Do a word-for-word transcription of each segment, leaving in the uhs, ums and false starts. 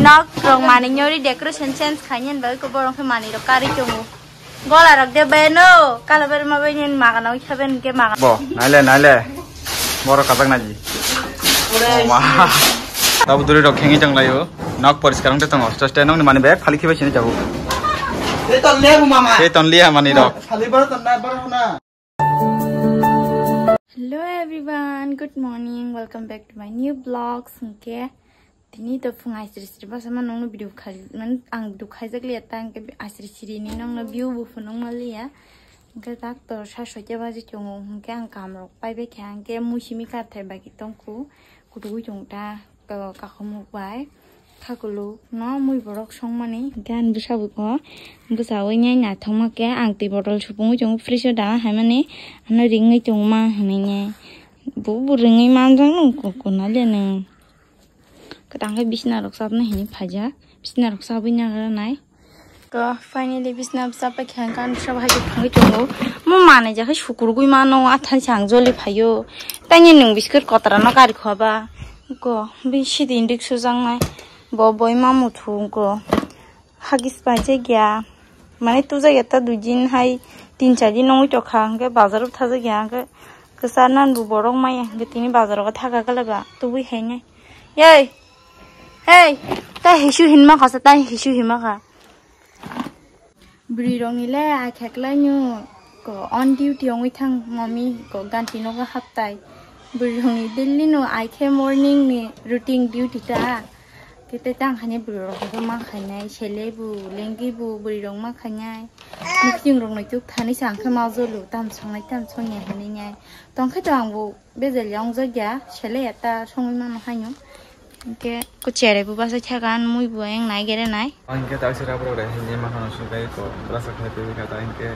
Nok rok manwi nyori decoration change khainani bagwi ko borok khe manwi rok karwi tongo. Gola rok de beno kala berma bai nini magana wi khaben ke magana. Bo, naile, naile. Borok kajak naji. Oma. Tabu duri rok khengi jang layo. Nok poriskar wngte tongo. Aste aste nokni mani bag phali khibai sini jago. Beton lebu mama. Beton liya mani rok. Phali bar ton na bar hona. Hello everyone, good morning. Welcome back to my new vlogs. Hingke tini to phung aisri sri basa ma nongno video khai man ang video khaijak liya ta hingke aisri sri ni nongno view bo phunuk ma liya. Hingke tak to sa soita baji chungo hingke ang kam rok pai bai kha hingke muisimi kar thai bai tongkhu kutugui chungta. Kakhumuk bai khakuluk no mui borok songmani hingke ani bwsa bo bwsa oi nai naithokma khe ang twi bottle supungwi tongo fridge o dana haimani ano ringwi tongma hinui nai bo bo ringwi manjak nw kok kona le nw kwtang khe bisna rok chapna hinui phaijak bisna rok chabwi nagra nai. Ko finally bisna bwsa paikha hwnkhe ani bwsa bo hai khe thangwi tongo. Mo manai jakhe sukurugwi mano, athani se ang joli phaio. Tangni nwng biskit kotorano kari khwaba. Ko bini sidi indik sujaknai. Bo boi ma muthu ko. Hagis paijak ya. Mane tujak ya ta dui din hai tin char din nongwi tokha. Hwnkhe bazaro thajak ya. Hwnkhe kwchar nan bo borok maya. Hwnkhe tini bazaro thaka gala ba. Tubui hai nai. Yai. Hei, tai hisu hinma kha sa, tai hisu hinma kha. Bwrwi rokni le ai kheklai nw ko on duty ongwi thang mami ko ganti nogo haptai. Bwrwi rokni daily no ai khe morning ni routine duty ta. Kete tang khani bwrwi rok bo ma khainai, sele bo, lengi bo, bwrwi rok ma khainai. Mukting rok no tuk thani sa ang khe ma jolo, tam songnai, tam songya hinui nai. Tong khe to ang bo Bejel ya wngjak ya, sele ya ta songwi mano haino. Hingke ko chere bo basa khagan mui bo eng nai gere nai. Hingke ta sira bro re hini ma hano sugai ko brasa khai pe ka ta hingke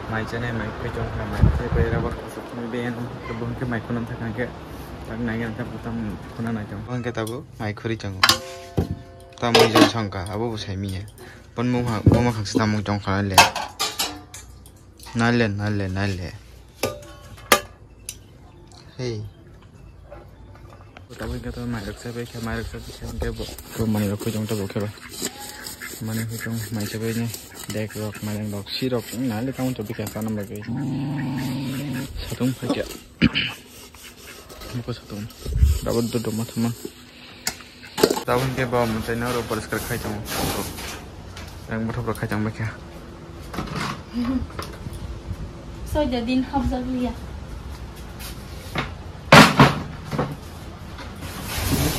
mai chene mai pe chong khai mai pe pe ra bor ko suk mui be en ko bun ke mai kunam thak hingke tak nai gan ta butam kuna nai chong. Hingke ta bo mai khuri chong. Ta mui jong song ka abo bo sai mi ya. Pon mo ha mo ma khang sta mui chong kha le. Nai le nai le nai le. Hey. Tabuk hingke to mairok chabai khe, mairok chabai khe hingke bo, bo manwirok khuitong tabuk khe ba. Manwi khuitong mai chabai ni dek rok, mairang rok, sirok, wngna le tamo chabai khe chana bagwi. Satung phaikhe. Buko satung. Tabuk dudu ma thama. Tabuk hingke bo mwtai no oro poriskar khai tongo. Yang bothop rok khai tong bai kha. Soida din hapjak liya.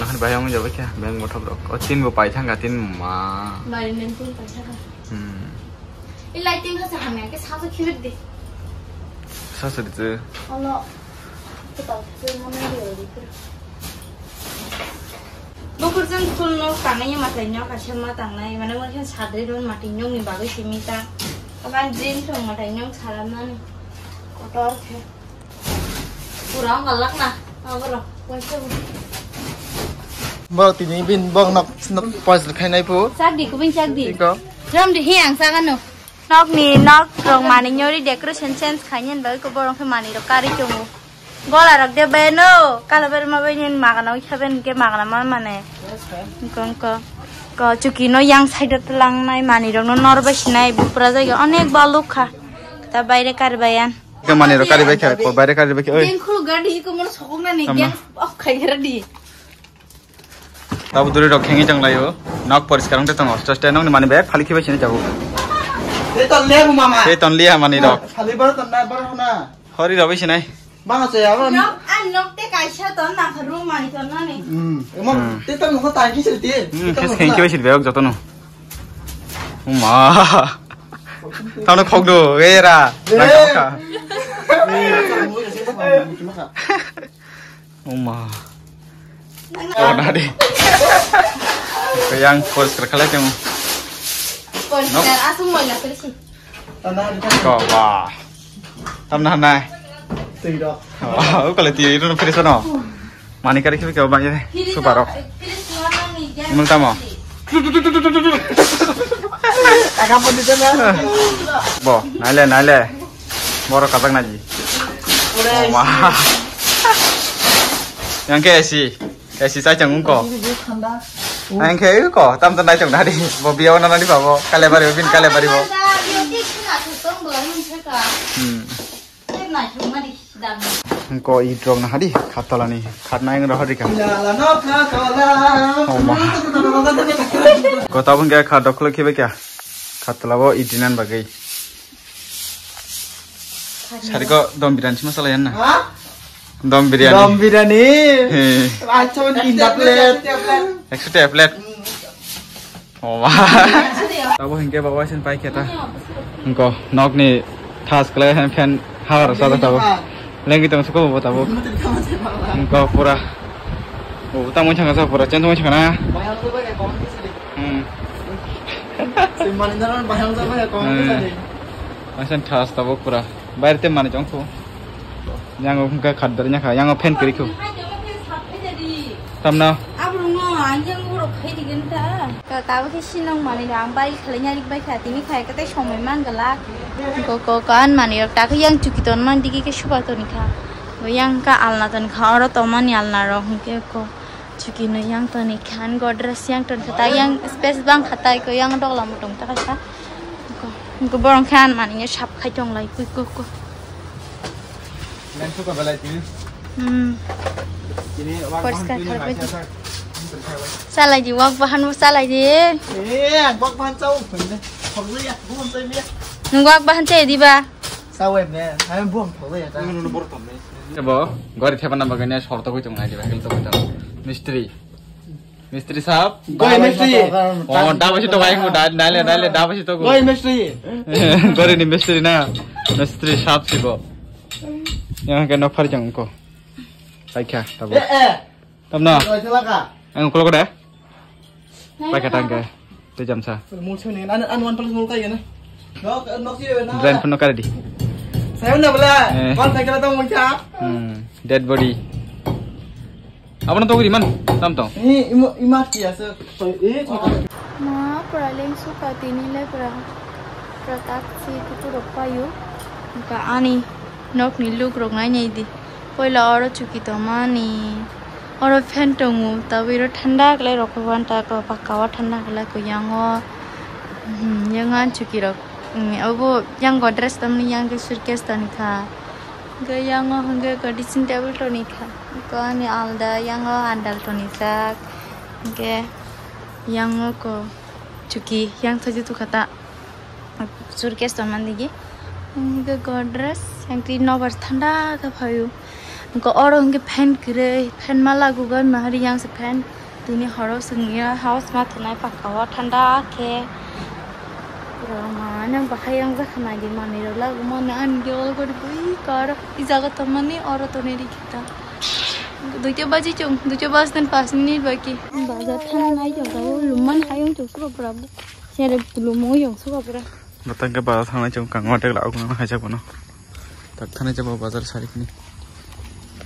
Nahan bayang jabai kha beng bothop rok. O tin bo pai thang ka tin ma. Bari nen tin pai thang ka. Hmm. Ilai tin hasa hamya ke sa sa khibir de. Sa sa de. Olo. Bukurjang phul no tangnai ma tangnai ma tangnai mane mo khe sadri don mati nyong ni bagwi simi ta. Kaban dream song ma tai nyong salam nani. Kotor khe. Pura ngalak na. Abro. Waise bo. Bo tini bin bong nok nok pos khainai pu. Chak di kubin chak di. Iko. Ram di hi ang sagano. Nokni nok rok manwi nyori decoration change khainani bagwi ko borok khe manwi rok karwi tongo. Gola rok de beno kala berma bai nini magana wi khaben ke magana ma mane. Ko ko ko chuki no yang side o tlangnai manwi rok no nor bai sinai bupra jagi onek baluk kha. Ta baire kari bai an. Ke manwi rok kari bai kha ko baire kari bai kha oi. Dengkhulu gadi ko mono sokong na ni Tama. Yang off khai ready. Tabuk duri rok khengi tong laio. Nok poriskar wngte tongo. Aste aste nokni mani bag phali khibai sini jago. Beton lebu mama. Beton liya mani rok. Phali bar ton na bar hona. Hori robi sinai. Bang se ya. Nok an nok te kaisa ton na kharu mani ton na ni. Hmm. Emon Hmm. Te ton ko tai ki sirti. Hmm, kes khengi khibai sini bag jotono. Uma. Tano khok do. Era. Eh. Nang ka. Oma. Oh, nadi. Yang poriskar khalai tong. Poriskar asung moila kali si. Ko, wah. Tam na nai. Tui rok. Wah, kali tui itu fresh no. Mani kari kiri kau bang ya. Super rok. Mul tamo. Agam pun di sana. Bo, naile naile. Borok kajak naji. Oma. Yang ke esi. Esi sai chang ungko. Thanda. Ang khe ko tam ta nai tong nadi. Bo biya wana nadi babo. Kale bari bin kale bari bo. Hmm. Ko i drong na hadi khatala ni khat nai ngra hadi ka. Oh ma. Ko tabun ga khat doklo khibe kya. Khatala bo i dinan bagai. Sari ko dom biryani sima sala yan na. Ha? Dom biryani. Dom biryani. He. Acha on tinta plate. Ekso ta plate. Oh, wah. Tabo hingke baba sin pai keta. Hingko nok ni thas kle fan hawar sa tabo. Lengki tong suko bo tabo. Hingko pura. Oh, tamo changa sa pura chen tamo changa na. Hmm. Asan thas tabo pura. Baire te mani jong ko. Yang hingke khat dari nyakha, yang fan kiri ko. Tamna. Abrungo anjang uro khai digin ta. Ka tabo ke sinong mani ang bai khlai nyari bai kha tini khai kate somoi man gala. Ko ko kan mani rok ta yang chuki ton man digi ke suba toni kha. Yang ka alna ton kha oro to mani alna rok hingke ko. Chuki no yang toni khan Godrej yang ton kha ta yang space bang kha ta ko yang dogla mutung ta kha. Ko ko borong khan mani sap khai tong lai ko ko. Lengsu ka belai tini. Hmm. Tini wak Poriskar bahan tini kharwi. Hai sa. Salai di, wak bahan mo salai di. Eh, wak bahan chau phun de. Phok ya, bukan chai ya. Nung wak bahan chai di ba? Chau em ne. Hai buang phok ya ta. Nunu nunu bor tam ne. Bo, gori theba na bagane short to koi tung nai di ba, hel to koi tung. Mistri. Mistri sahab? Goi mistri. Oh, da basi to gai mo, da, nai le, nai le, da basi to go. Goi mistri. Gori ni mistri na. Mistri sahab si bo. Yang ke no phar jang ko. Pai kha, tabo. Eh, eh. Tam na. Goi sala ka. Ang ko ko da. Pai kha tang ke. Te jam sa. Mul sini, an, an one plus mul kai na. Nok, nok si na. Drain pun no kare di. Saya na bela. Eh. One cycle to mul cha. Hmm. Dead body. Abono togri man, tam tong. Ni imo, ima ki ase. Eh, Ma pura lengsu ka tini le pura. Pura taksi kutu rok payu. Ka ani nok ni look rok nai nai di. Poila oro chuki tongmani. Oro fan tongo, tabwi oro thanda khlai rok ko wan ta ko pakka o thanda khlai ko yango. Hmm, yang an chuki rok. Hmm, obo yang Godrej tamni yang ke suitcase tani kha. Hingke yango hingke ko dressing table toni kha. Ko ani alda yango andal toni sak. Hingke yango ko chuki yang thaji tu kha ta. Suitcase tongmani digi. Hingke Godrej yang twi nobar thanda khe phaio. Hingke oro hingke fan kwrwi, fan ma lagugo mahari yang se fan. Tini horo sengya house ma thanai pakka o thanda khe. Roma nang bahai yang jakha nai di manwi rok lagu mani ani ge ol gori bui kar. I jaga tongmani oro tongni ri kita. Duita baji chong, duita baj dan pas minute baki. Bazar thana nai jong kabo luman hayung chong suka pura. Sere lumo yong suka pura. Batang ke bazar thana chong kang hotel au kang haja kono. Tak thana jabo bazar sari kini.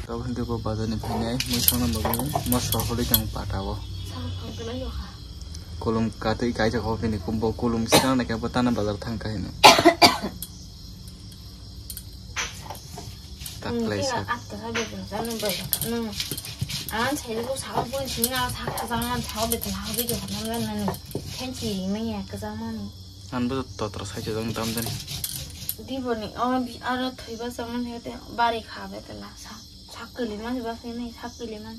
Tabo hingke bo bazar ni phainai mui songna bagwi mosok holi tong pata o. Kolom katwi kaijak o bini kumbo kolom sina nai khe bo tana bazar thang kha hino. Tak lai sa. Ang sai bo sa bo sina sa ka jang sa be ta ha be ke na na ni. Khenchi manya ka jang mani. Ang bo totro sai jang tam den. Diboni o bi aro thoi ba jang mani te bari kha be ta la sa. Sakili man ba se nai sakili man.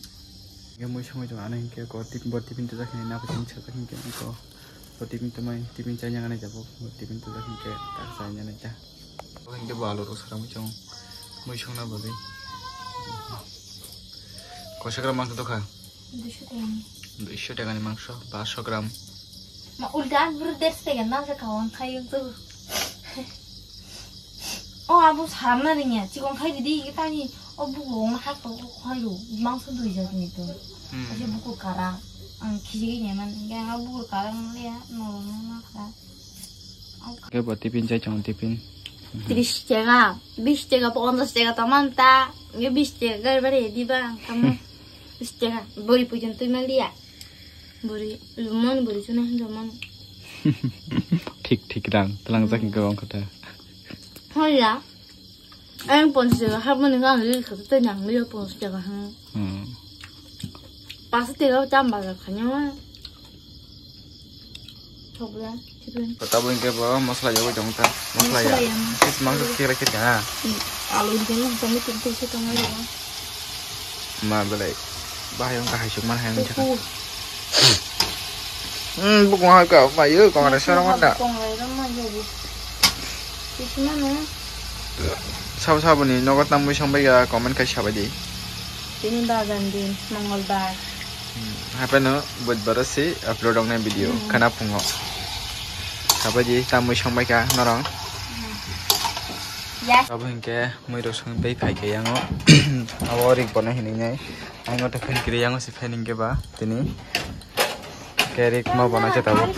Ye mui songwi tong ano hinkhe ko tip bor tipin to jakhe na phatin sa jakhe hinkhe ko bor tipin to mai tipin chanya nai jabo bor tipin to jakhe hinkhe tak chanya nai ta. Ko hinkhe bo alu rok sara mui chong mui songna bagwi. Ko sagra mangsa dokha. Duisho taka ni. Duisho taka ni mangso, paanch sho gram. Ma ulta ang buru derso taka mangso kawang khayo tu. O abo saram na ringya, chikon khai di di tani o buku ong hai ko khayo mangso dui jat ni to. Hmm. Ase buku kara ang khiji ni man ga buku kara ang le ya no no na kara. Ke bo tipin chai chong tipin. Tris taka, bis taka, ponchas taka to man ta. Nge bis taka gari bari di ba ang kamo. Bis taka, bori pujon tui mal dia. Bori, lumon bori chuna hin lumon. Thik thik rang, tlang jakin gabang kata. Hoya. Ang ponchas taka hapmani khe ang ril kha tei nang ril ponchas taka ha. Hmm. Paanch taka cham bazar khanya. Sobla, chicken. Tabuk hwnkhe bo mosla yogwi tong ta. Mosla ya. Mosla ya. Pis mangsa khira khira ha. Hmm. Alu di jeno tong tu tu se tong ai. Ma belai. Bahai wngkha hai suk man hai wngkha. Hmm, bukung hai ka ma yo kong re sara man da. Kong re ma yo. Pis ma no. Sabo saboni nogo tamwi songbai ya comment khai sabai di. Tini bazan din, Mongolbar. Hmm, hapheno budbar se upload wngnai video, hmm, khana phungo. Sabai di tamwi songbai kha norong. Hmm. Ya. Abo hinkhe mui rok song tei phai khe yango. Abo rik bono hinwi nai. Ang o ta phan kiri yango se phan hinkhe ba tini. Kerik ma bono che tabuk.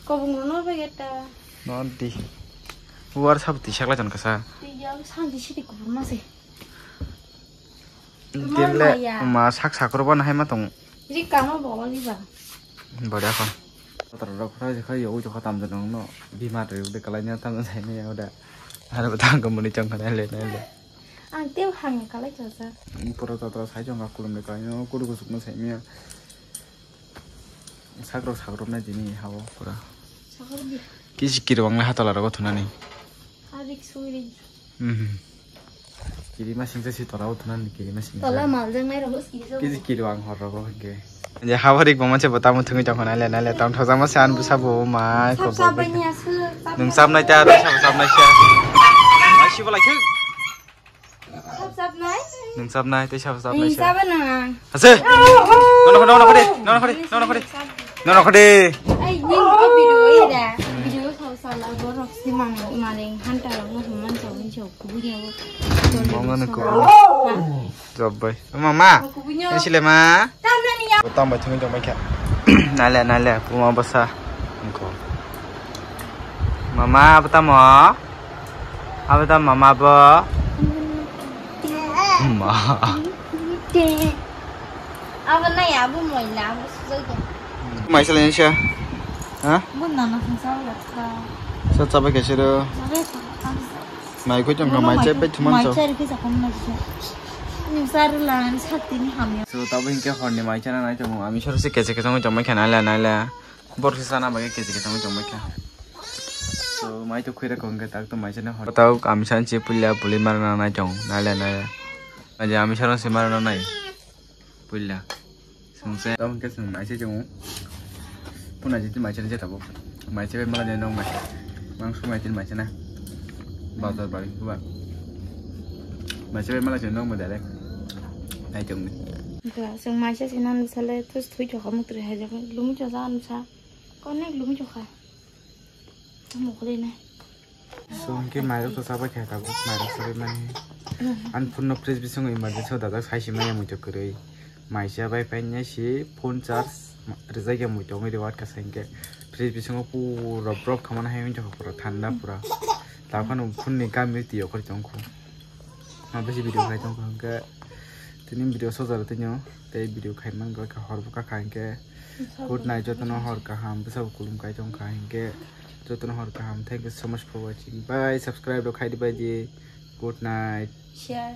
Kobong no begeta. No di. War sab ti sakla jon kasa. Ti ya sang di sidi kubur ma se. Tinle ma sak sakro ban hai ma tong. Ri kama bawa ni ba. Bada kon. Tara rok khara je khai yo jo khatam jon no. Bimar re de kalai na tam sai ne ya da. Har ba tang ko muni chong khana le na le. Ang teo hang kalai cha sa. Pura tatra sai jong ka kulum de kalai no kudu kusuk no sai miya. Sakrok sakrok na jini hao pura. Sakrok di. Kisi kiri wang le hatala rogo thunani. Adik suri. Mhm. Kiri ma singsa si tola uthunani kiri ma singsa. Tola mal jang nai rogo kiri so. Kisi kiri wang hor rogo hingke. Je hawarik bo manse bo tamo thungi tong nai le nai le tong thoja ma se an busa bo mai ko. Sab sab ni asu. Nung sab nai ta sab sab nai se. Mai si bo lai khuk. Sab sab nai? Nung sab nai, tei sab sab nai. Nung sab nang. Ase. Nono khode, nono khode, nono khode, nono khode. Nono khode. Ai, ning o video ira. Video sab sab la borok si mang maring hanta rok mo man sa win chok kubu ni o. Mama ne ko. Job bai. Mama. Kubu ni o. Sile ma. Tam na ni ya. Tam bai thung jong bai kha. Nale nale puma basa. Ko. Mama betamo. Abo da mama bo. Ma. Abo na ya, abo moi na, abo sujai de. Mai sala ni sha. Ha? Bo na na sung sa la ka. Sa sa ba ke sero. Sare sa. Mai ko jong mai che pe thuman so. Mai che ri ke sa kon na sa. Ni sa ru la ni sa ti ni ham ya. So tabo hinke hor ni mai che na nai to ami soro se ke che ke jong jong mai khana la na la. Borsi sana bagwi kechi khe tongwi tongbaikha. So, mai to khuira kongkhe tak to mai chana hor. Tau kami san chi puila puli marna nai tong, naile naile. Aja ami sarong si marna nai. Puila. Sungse. Tau hwnkhe sung mai se chungo. Puna jiti mai chana jeta bo. Mai se bai mala jai nong mai. Mang su mai tin mai chana. Bazar bari kuba. Mai se bai mala jai nong mai direct. Nai tong ni. Sung mai se sinan sale tus thui chokha mutri hai jagoi. Lumi choja ansa. Konek lumi chokha. Tamo kore na. So, hingke mairok to chabai kha tabuk, mairok chabai mani. Ani phone no fridge bisingo emergency o dajak sai si maya muitok kwrwi. Maisa bai painai si phone charge rijak ya muitok wngwi rw atka sai hingke fridge bisingo pura borok khamana hai wngtokha pura thanda pura. Takhano phone ni gami twi okhor tongkhu. Ang bisi video khai tongkha hwnkhe tini video sojaro tini tei video khai man kha hor bwkha kha hwnkhe good night jotono hor kaham bwsabo kulum kai tongkha hwnkhe jotono hor kaham thank you so much for watching bye subscribe rok khai di bai di good night. Share.